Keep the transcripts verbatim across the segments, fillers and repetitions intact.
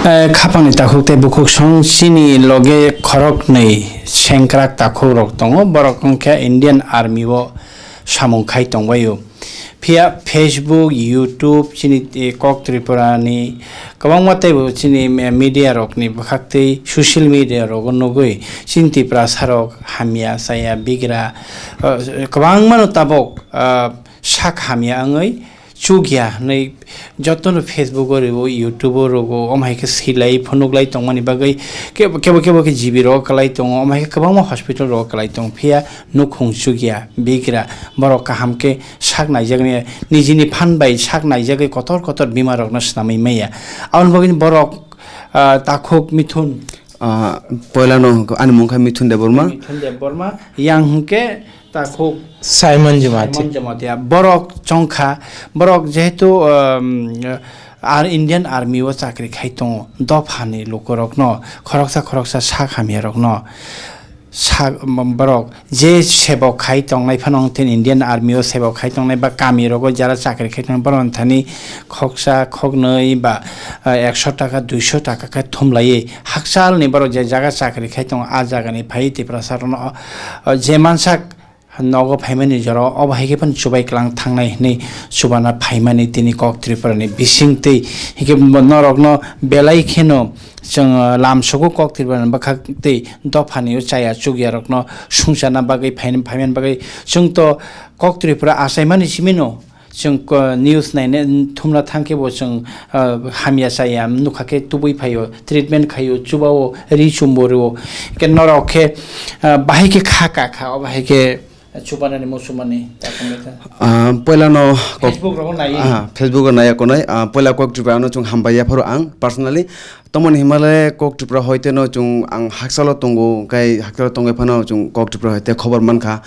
Eh, khapangni takhuk tei bukhuk song chini loge khoroknwi sengkrak takhuk rok tongo, borok wngkha Indian Army o samung khai tongbaio. Phiya Facebook, YouTube, chini, eh, Kok Tripura ni kwbangma teibo chini me-, media rok ni bwkhak tei social media rogo nugwi chini Tiprasa rok hamya chaya bigra, eh, kwbangma no tabok, eh, sak hamya wngwi chukya hinwi jotono Facebook o rwo, YouTube o rwo, omo hai khe swilai phunuklai tongmani bagwi kebo, kebo, kebo khe G B rogo kwlai tongo, omo hai khe kwbangma hospital rogo kwlai tongo, phiya nukhung chukya, bigra, borok kaham khe sak naijaknai, nijini phan bai sak naijagwi kotor kotor bimar rokno swnamwi maya. Aboni bagwi borok, ah, takhuk Mithun. Ah, poilano ani mung kha Mithun Debbarma. Mithun Debbarma, yang hwnkhe takhuk Simon Jamatia. Simon Jamatia. Borok chongkha, borok jehetu, um, ar Indian Army o chakri khai tongo, dophani lukurokno, khoroksa khoroksa sak hamyarokno, sak, borok je sebok khai tongnai phano wngthun, Indian Army o sebok khai tongnai ba kami rogo jara chakri khai tongnai, borok thani khoksa khoknwi ba, ah, ekso taka, duiso taka khe thumlaiwi, hakchalni borok je jaga chakri khai tongo, a jagani phaiwi Tiprasa rokno, ah, je mansak nogo phaimani jorao obo hai khe phano chubai kwlang thangnai hinwi chubana phaimani tini Kok Tripura ni bising twi. Hinkhe norokno belai kheno chwng, ah, lamsogo Kok Tripura ni bwkhak tei dophani o chaya chukya rokno sungchana bagwi phaimani bagwi chwng to Kok Tripura achaimani simino. Chwng ko-, news naina thumna thang khe bo chwng, ah, hamya chaya nukha khe tubui phaio, treatment khaio, chubao, ri chumbo rwo. Khe norok khe, ah, bahai khe kha ka kha, o bahai khe chubanani muchumani takung khe. Ah, poila no kok-, Facebook rogo nai. Ah, Facebook o nai konai. Ah, poila Kok Tripura no chwng hambai ya pharo ang personally. Tomoni himale Kok Tripura hoite no chwng ang hakchalo tongo, kai hakchalo tongwi phano chwng Kok Tripura hoite khobor mankha.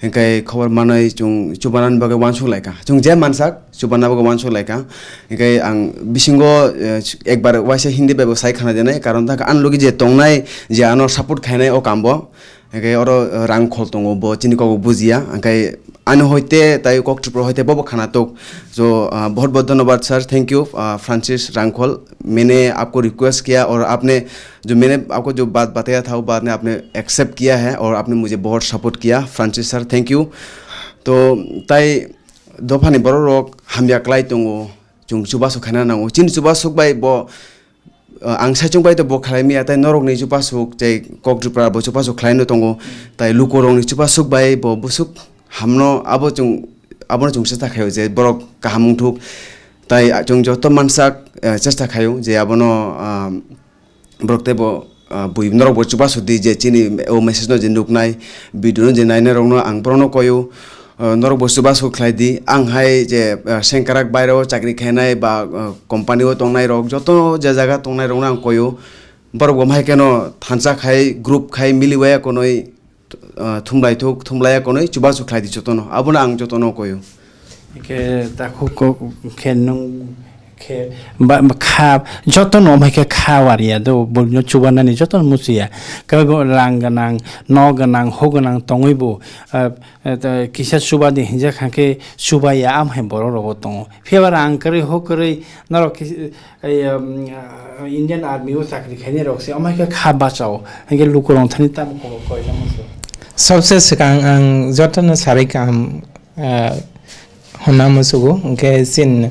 Hinkhe khobor manwi chwng chubanani bagwi uansuk laikha. Chwng je mansak chubana bagwi uansuk laikha. Hinkhe ang bisingo, eh, ekbar waisa Hindi bai bo sai khana janai, karon ta ang logi je tongnai, je ano support khainai o kambo. Hinkhe oro, eh, Rangkhol tongo, bo chini kokbo bujiya. Hinkhe ani hoite tai Kok Tripura hoite bobo khana tok. So, ah, bahut bahut dhanyabad sir, thank you, ah, Francis Rangkhol. मैंने आपको रिक्वेस्ट किया और आपने जो मैंने आपको जो बात बताया था, वो बात ने आपने एक्सेप्ट किया है और आपने मुझे बहुत सपोर्ट किया, फ्रांसिस सर, थैंक यू। तो tai dophani borok rok hamya klai tongo, chwng chubasu khaina nango, chini chubasuk bai bo, uh, ang saichung bai to bo khlai maya, tai norok ni chubasuk, tai Kok Tripura bo chubasuk khlai no tongo, tai lukurok ni chubasuk bai bo busuk hamno abo chwng, abono chwng chesta khaio je borok kaham wngthuk, tai chwng joto mansak, eh, chesta khaio je abono, ah, borok teibo, ah, bui norok bo chubasu di je chini o message no je nuknai, video no je nainai rokno ang borokno koio, ah, norok bo chubasu khlai di, ang hai je, ah, sengkrak baireo chakri khainai ba, ah, company o tongnai rok joto je jaga tongnai rokno ang koio, borok bo hai kheno thansa khai group khai miliwaya konoi, ah, thumlaithuk, thumlaiya konwi chubachu khlai di jotono. Abono ang jotono koyo. Khe takhuk khe nwng khe ba, ba kha jotono omhai khe kha wariya do, buino chubanani jotono muchiya. Kebo rang gwnang, nok gwnang, huk gwnang tongwi bo, ah, ah, ta-, kisa chubadi hinjak kha khe chubaiya, amhai borok rogo tongo. Phiya ba rang kwrwi, huk kwrwi norok khe, Ei, um, uh, Indian Army o chakri khainai rok se, omo hai khe kha bachao, hai khe lukurok thani tamo kok koi na musu. Sabse swkang ang jotono sarai kaham, uh, hwnna musugo, hwnkhe chini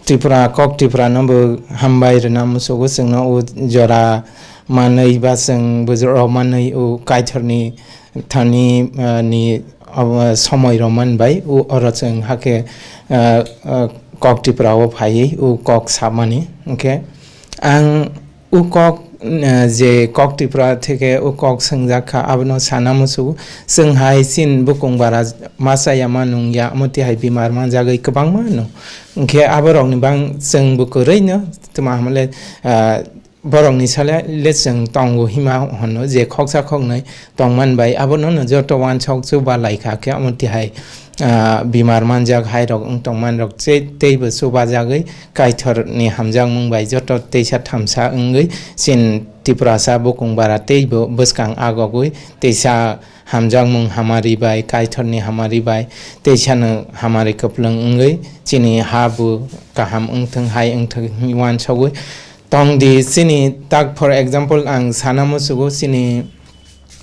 Tripura, Kok Tripura no bo hambai rwna musugo, chwngno o jora manwi ba chwng bujuro manwi o Kaitorni thani, ah, ni, ah, somoi rok man bai, o, oro chwng hakhe, ah, ah, Kok Tripura o phaiwi o kok samani. Hwnkhe ang o kok, ah, je Kok Tripura theke o kok swngjak kha, abono sana musugo. Chwng hai chini bukung bara ma chaya ma nung ya, omo twi hai bimar manjagwi kwbangma no. Hwnkhe aborokni bang chwng bo kwrwino, tma hwnle, ah, Borokni sale le chwng tongo hima hwno je khoksa khoknwi tongman bai abono no joto uansuk chuba lai kha khe omo tihai, ah, bimar manjak hai rok wng tongman rok che-, teibo chuba jagwi Kaitor ni hamjakmung bai joto teisa thamsa wngwi chini Tiprasa bukung bara teibo bwskang agogwi teisa hamjakmung hamari bai Kaitor ni hamari bai teisa no hamari kwplwng wngwi chini ha bo kaham wngthung hai wngthung hinwi uansugwi tong di chini tak, for example, ang sana musugo chini,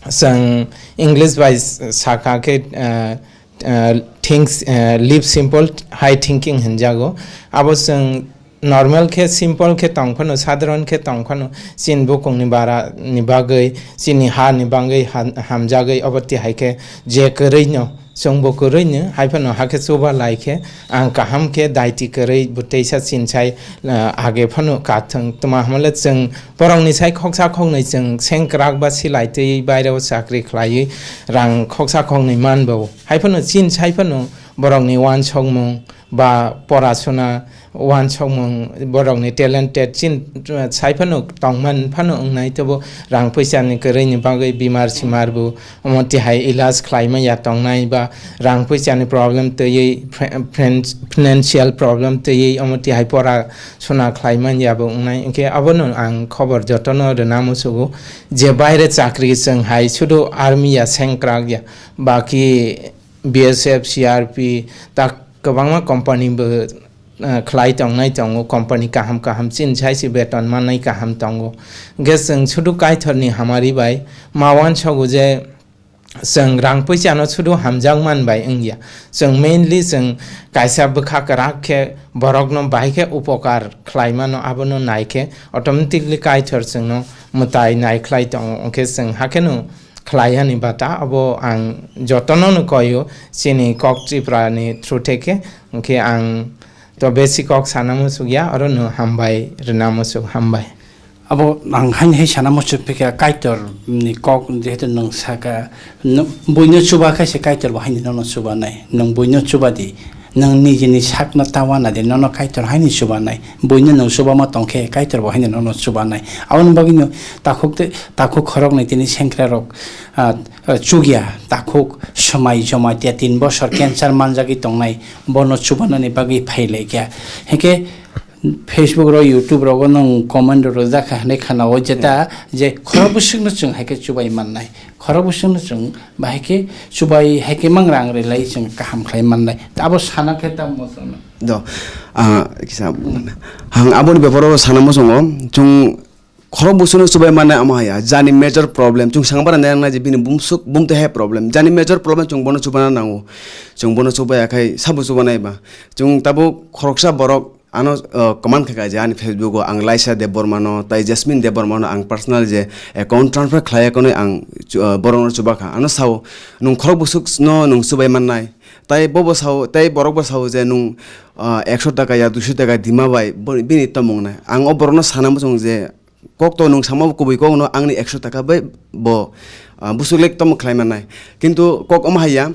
chwng English bai s-, saka khe, ah, ah, things, ah, live simple, high thinking hinjago. Abo chwng normal khe, simple khe tong phano, sadharon khe tong phano, chini bukungni bara ni bagwi, chini ha ni bagwi ha-, hamjagwi, obo tihai khe je kwrwi no, chwngbo kwrwi no, hai phano hakhe chuba lai khe, ang kaham khe daiti kwrwi bo teisa chinsai, ah, age phano kathwng. Tma hwnle chwng borokni sai khoksa khoknwi chwng sengkrak ba silai twi baireo chakri khlaiwi rang khoksa khoknwi manbo. Hai phano chinsai phano borokni uansukmung ba porasuna, uansukmung, borokni talented chin, sai phano tongman phano wngnai, tebo rang puisa ni kwrwi ni bagwi bimar simar bo omo tihai ilaj khlai manya tongnai, ba rang puisa ni problem twiwi, fin-, fin-, financial problem twiwi omo tihai pora suna khlai manya bo wngnai. Hinkhe abono ang khobor jotono rwna musugo je baire chakri chwng hai sudu army ya sengkrak ya, baki B S F, C R P tak kwbangma company bo, eh, khlai tongnai tongo, company kaham kaham chini sai se beton mannai kaham tongo. Hwnkhe chwng sudu Kaitorni hamari bai ma uansogo je chwng rang puisa no sudu hamjak man bai wngya. Chwng mainly chwng kaisa bwkha kwrak khe borokno bai khe upokar khlai mano, abono nai khe automatically Kaitor chwngno mwtai nai khlai tongo. Hwnkhe chwng hakheno khlai yani bata, abo ang jotono no koyo chini Kok Tripura ni through theke, hwnkhe ang to besi kok sana muchuk ya, oro no hambai rwna muchuk, hambai. Abo ang haini hai sana muchuk phikha Kaitor ni kok, jehetu nwng saka, nw-, buino chuba khe se Kaitor bo haini nono chuba nai, nwng buino chuba di. Nwng nijini sakno ta uanadi, nono Kaitor haini chubanai. Buino nwng chubama tongkhe, Kaitor bo haino nono chubanai. Aboni bagwino takhuk tei, takhuk khoroknwi tini sengkrarok, ah, ah, chukya, takhuk Swmai Jamatia tin bosor cancer manjagwi tongnai, bono chubanani bagwi phailaikha. Hinkhe Facebook rok, YouTube rogo nwng comment rok rwjakha hinwi khanao, jeta je khorok bwswkno chwng hai khe chubai mannai. Khorok bwswkno chwng bahai khe chubai hai khe mang rang rwlai chwng kaham khlai mannai. Abo sana khe tamo chwngno. Do, ah, kisa, ang aboni beparo sana muchungo, chwng khorok bwswkno chubai mannai amo haya, jani major problem, chwng sangbar nai nang nai je bini bumswk, bumtwi hai problem, jani major problem chwng bono chubana nango, chwng bono chubaya khai sabo chubanai ba, chwng tabuk khoroksa borok, ano, uh, comment khaikha je ani Facebook o ang Laisa Debbarma no tai Jasmine Debbarma no ang personal je account transfer khlai ya konwi ang chu-, uh, borok no chubakha. Ano sao, nwng khorok bwswk no nwng chubai mannai. Tai bobo sao, tai borok bo sao je nwng, uh, ekso taka ya duiso taka dima bai bo-, bini tomung nai. Ang o borok no sana muchung je kok to nwng sama kubui kok no angni ekso taka bai bo, ah, bwswk lek tamo khlai mannai. Kintu kok omo hai ya,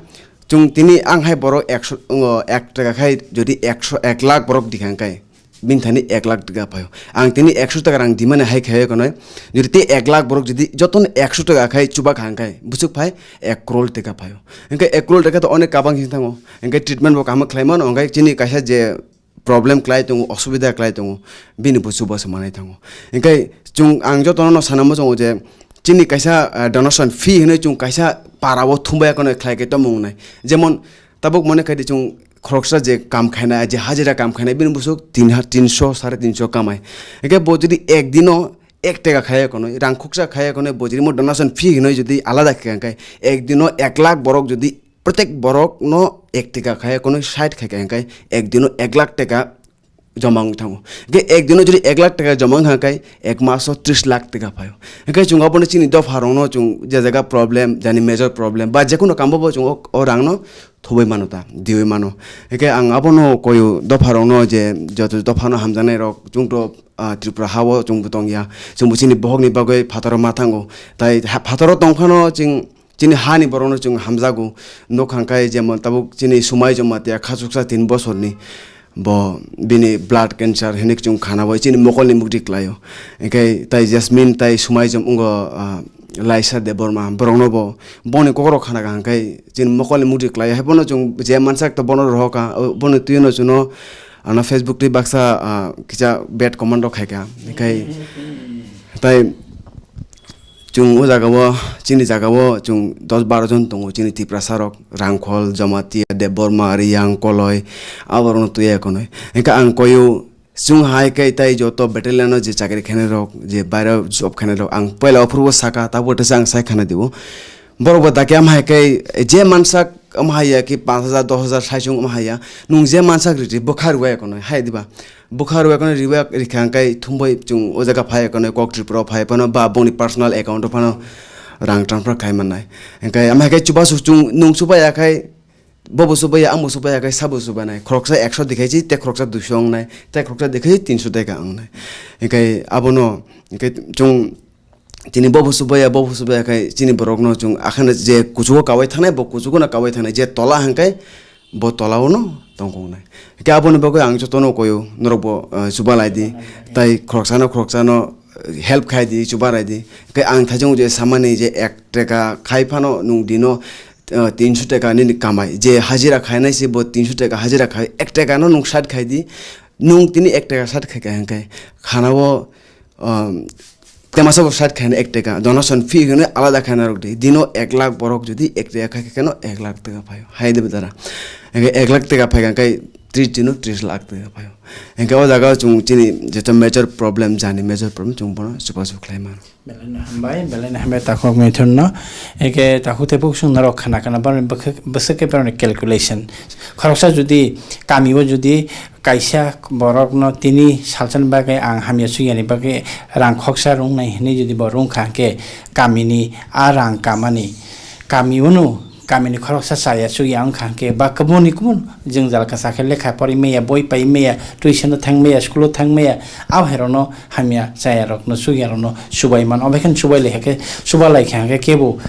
chwng tini ang hai borok ekso, wngo, ek taka khai jodi ekso, ek lakh borok dikha hwnkhe, bini thani ek lakh taka phaio. Ang tini ekso taka rang dimani hai khai kono, jodi tei ek lakh borok jodi jotono ekso taka khai chuba kha hwnkhe, bwswk phai ek crore taka phaio. Hwnkhe ek crore taka to onek kabang sing thango. Hwnkhe treatment bo kaham khlai mano, hwnkhe chini kaisa je problem klai tongo, osubida klai tongo, bini buchu bo se manai thango. Hinkhe chwng, ang jotono no sana muchungo je chini kaisa, ah, donation fee hinwi chwng kaisa para o thumbai kono khlai khe tongmung nai. Jemon tabuk mone khai di chwng khoroksa je kam khainai, je hajira kam khainai, bini buchu tin ha-, tinso, sare tinso kamai. Hinkhe bo jodi ek dino ek taka khaiya kono, rang khuksa khaiya kono, bo jodi mo donation fee hinwi jodi alada khe hinkhe ek dino ek lakh borok jodi Protek borok no ek taka khai, kono sait khai kha, hingkai ek dino ek lakh taka joma wng thango. Hingke ek dino jodi ek lakh taka joma wng kha, hingkai ek maso tris lakh taka phaio. Hingke chwng obono chini dopha rokno chwng je jaga problem, jani major problem, ba jekono kambo bo chwng o, o rang no thubai mano ta, diwi mano. Hingke ang abono koyo dopha rokno je joto dopha no hamjaknai rok chwng to, ah, Tripura ha o chwng bo tong ya. Chwng bo chini bohok ni bagwi phataro ma thango. Tai ha, phataro tong phano chwng Chini hani borokno chwng hamjago, nukha hwnkhe jemon tabuk chini Swmai Jamatia khachuksa tin bosorni, bo bini blood cancer hinwi chwng khana bai chini mokolni mukti klaio. Hwnkhe tai Jasmine tai Swmai Jam-, wngkha, ah, Laisa Debbarma, borokno bo boni kokrok khana kha hwnkhe chini mokolni mukti klaio. Haiphano chwng je mansak to bono rohokha, o, boni twino chwngno ano Facebook twi baksa, ah, kisa bad comment rok khaikha. Hwnkhe tai Chwng o jaga o, chini jaga o chwng dos baro jon tongo, chini Tiprasa rok, Rangkhol, Jamatia, Debbarma, Riyang, Koloi, aborokno twiya konwi. Hingkhe ang koyo Chwng hai khe tai joto battalion o je chakri khainai rok, je baira job khainai rok, ang puila ophuru o saka, tabuk tesa ang sai khana dibo. Borok bo dakhe ama hai khe je mansak ama hai ya ki panch hajar, dos hajar sai chwng ama hai ya. Nwng je mansak riri bwkha rwya kono hai diba. Bwkha rwya kono rwya rikha hwnkhe thumbai chwng o jaga phai kono kok Tripura phai phano ba bongni personal account o phano rang transfer khai mannai. Hwnkhe ama hai khe chubachu chwng nwng chuba ya khai Bobo subaya, amo subaya, kai sabo subanai. Khoroksa ekso dikhai chi, te khoroksa duiso wngnai, te khoroksa dikhai chi, tinso taka wngnai. Hikai abono, hikai chwng chini bobo subaya, bobo subaya kai chini borokno chwng akhana je kuchugo kawai thangnai, bo kuchugo no kawai thangnai, je tola hwnkai bo tola o no tongkong nai. Hikai aboni bagwi ang jotono koyo, norok bo, eh, subalai di, tai khoroksano, khoroksano, eh, help khai di, subalai di. Hikai ang thajong je samani je ek taka khai phano nung dino, ah, tinso taka nini kamai. Je hajira khainai se bo tinso taka hajira khai, ek taka no nung side khai di. Nung tini ek taka side khai kha hwnkhe khana o, um, temasa bo side khaina ek taka. Donation fee hwnwi alada khaina rok di. Dino ek lakh borok jodi ek taka khai khe no ek lakh taka phaio. Hai de dara. Hwnkhe ek lakh taka phai kha hwnkhe tris dino tris lakh taka phaio. Hwnkhe o jaga o chwng chini jeto major problem jani major problem chwng bono chubachu khlai mano. Belai no hambai, belai no hambai takhuk Mithun no. Eke takhuk tei bukhuk chwng norok khana khana borokni bwkhak, bwswk khe borokni calculation. Khoroksa jodi kami o jodi kaisa borok no tini salsa ni bagwi ang hamya suyani bagwi rang khoksa rung nai hinwi jodi bo rung kha hwnkhe kami ni a rang kamani kami o no Kamini khoroksa chaya chukya wngkha hwnkhe ba kubuni kubun jwngjal kwchak khe lekha pori maya, boi pai maya, tuition o thang maya, school o thang maya, abo hai rokno hamya chaya rokno chukya rokno chubai mano. Obo khe chubai lai khe, chuba lai kha hwnkhe kebo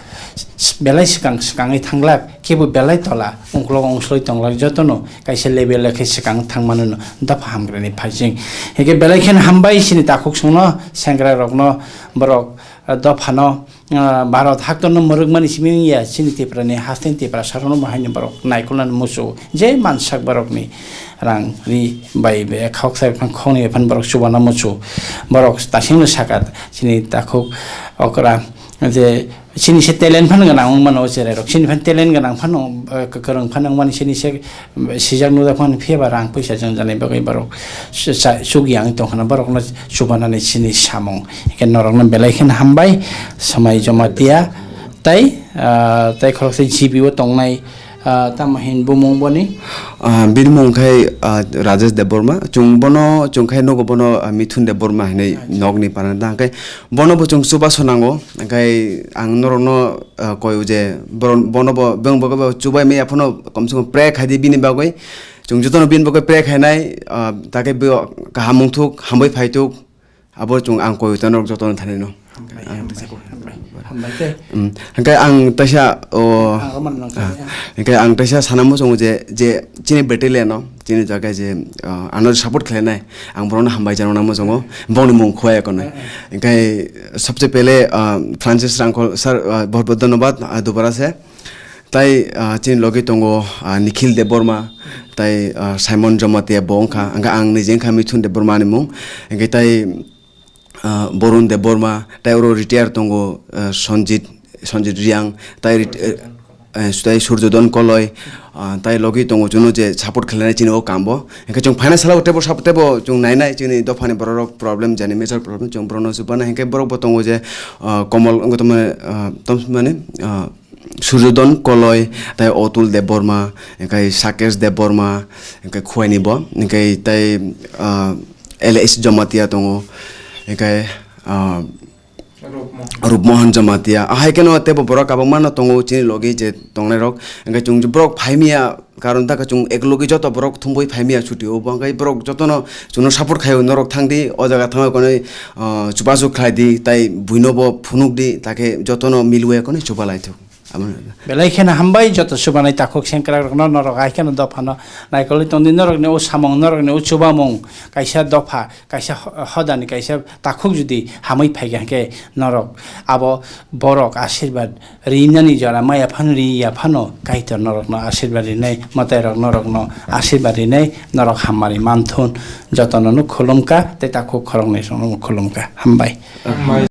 belai swkang swkangwi thanglak, kebo belai tola ungkulok ungsulwi tonglak, jotono kaisa level o khe swkang thang mano no dopha hamkrani phaising. Hwnkhe belai kheno hambai chini takhuk songno, sengkrak rokno, borok, ah, dophano, ah, Bharat haktorno mwrwkmani simi wngya, chini Tiprani hasteni Tiprasarokno bo haino borok naikolnani muchungo. Je mansak borokni rang ri bai be khoksa bai phano khoknwi bai phano borok chubana muchungo. Borok tasingno saka chini takhuk okra je chini se talent phano gwnang wngmano o cherairok. Chini phano talent gwnang phano, eh, kwrwng phano wngmani chini se sijak nujak phano phiya ba rang puisa jwngjani bagwi borok sa-, sa-, chukya wng tongkhana borokno chubanani chini samung. Hwnkhe norokno belai kheno hambai, Swmai Jamatia tei, ah, tei khoroksa G B o tongnai, ah, tamo hin bumung boni? Ah, bini mung khai, ah, Rajesh Debbarma. Chwng bono, chwng khai nogo bono, ah, Mithun Debbarma hinwi nokni parani da. Hwnkhe bono bo chwng chubasu nango. Hwnkhe ang norokno, ah, koyo je boron-, bono bo, beng bo chubai maya phano komse kom pray khai di bini bagwi. Chwng jotono bini bagwi pray khainai, ah, takhe bo kaham wngthuk, hambai phaituk. Abo chwng ang koi utan rok jotono thani no. Hambai, hambai, hambai, hambai tei. Mm. Hingke ang taisa, o, Ang roman nang ah, thani, ah. Hingke ang taisa sana muchungo je, je chini battalion no, chini jaga je, ah, ano support khlainai, ang borokno hambai jano na muchungo, bongni mung khwaya konai. Ah, ah. Hingke sabse pehle, ah, Francis Rangkhol sir, ah, bahut bahut dhanyabad, ah, dobara se. Tai, ah, chini logi tongo, ah, Nikhil Debbarma, tai, ah, Simon Jamatia bo wngkha, hingke ang nije wngkha Mithun Debbarma ni mung, hingke tai, ah, Borun Debbarma, tai oro retire tongo, ah, Sanjit, Sanjit Riang, tai ret-, eh, eh, tai Surjodon Koloi, ah, tai logi tongo chwngno je support khlainai chini o kambo, hingke chwng phaina salo teibo sap-, teibo chwng nainai chini dophani borok rok problem jani major problem chwng borokno chubana hingke borok bo tongo je, ah, Komol wngkha tamo, ah, tamo mane, ah, Suryodon Koloi, tai Otul Debbarma, hingke Sakesh Debbarma, hingke Khuaini bo, hingke tai, ah, L S Jamatia tongo, hingke, ah, Rupmohan. Rupmohan Jamatia. Ahai keno teibo borok kabangma no tongo chini logi je tongnai rok. Hingke chwng borok phaimia karon ta chwng ek logi joto borok thumbai phaimia chuti o. Bo hingke borok jotono chwngno support khaio norok thangdi o jaga thangwi konwi, ah, chubachu khlaidi tai buino bo phunukdi takhe jotono milwe konwi chuba laithok. Amo. Belai kheno hambai joto chubanai takhuk sengkrak rokno, norok hai kheno dophano naikolwi tongdi, norokni o samung, norokni o chubamung kaisa dopha, kaisa ho-, hodani kaisa takhuk jodi hamwi phaikha hwnkhe norok abo borok asirwad rinani jora maya phano riya phano Kaitor norokno asirwad rinai, mwtai rok norokno asirwad rinai, norok hammari manthun jotono no khulumkha tei takhuk khoroknwi rokno khulumkha. Hambai. Hambai.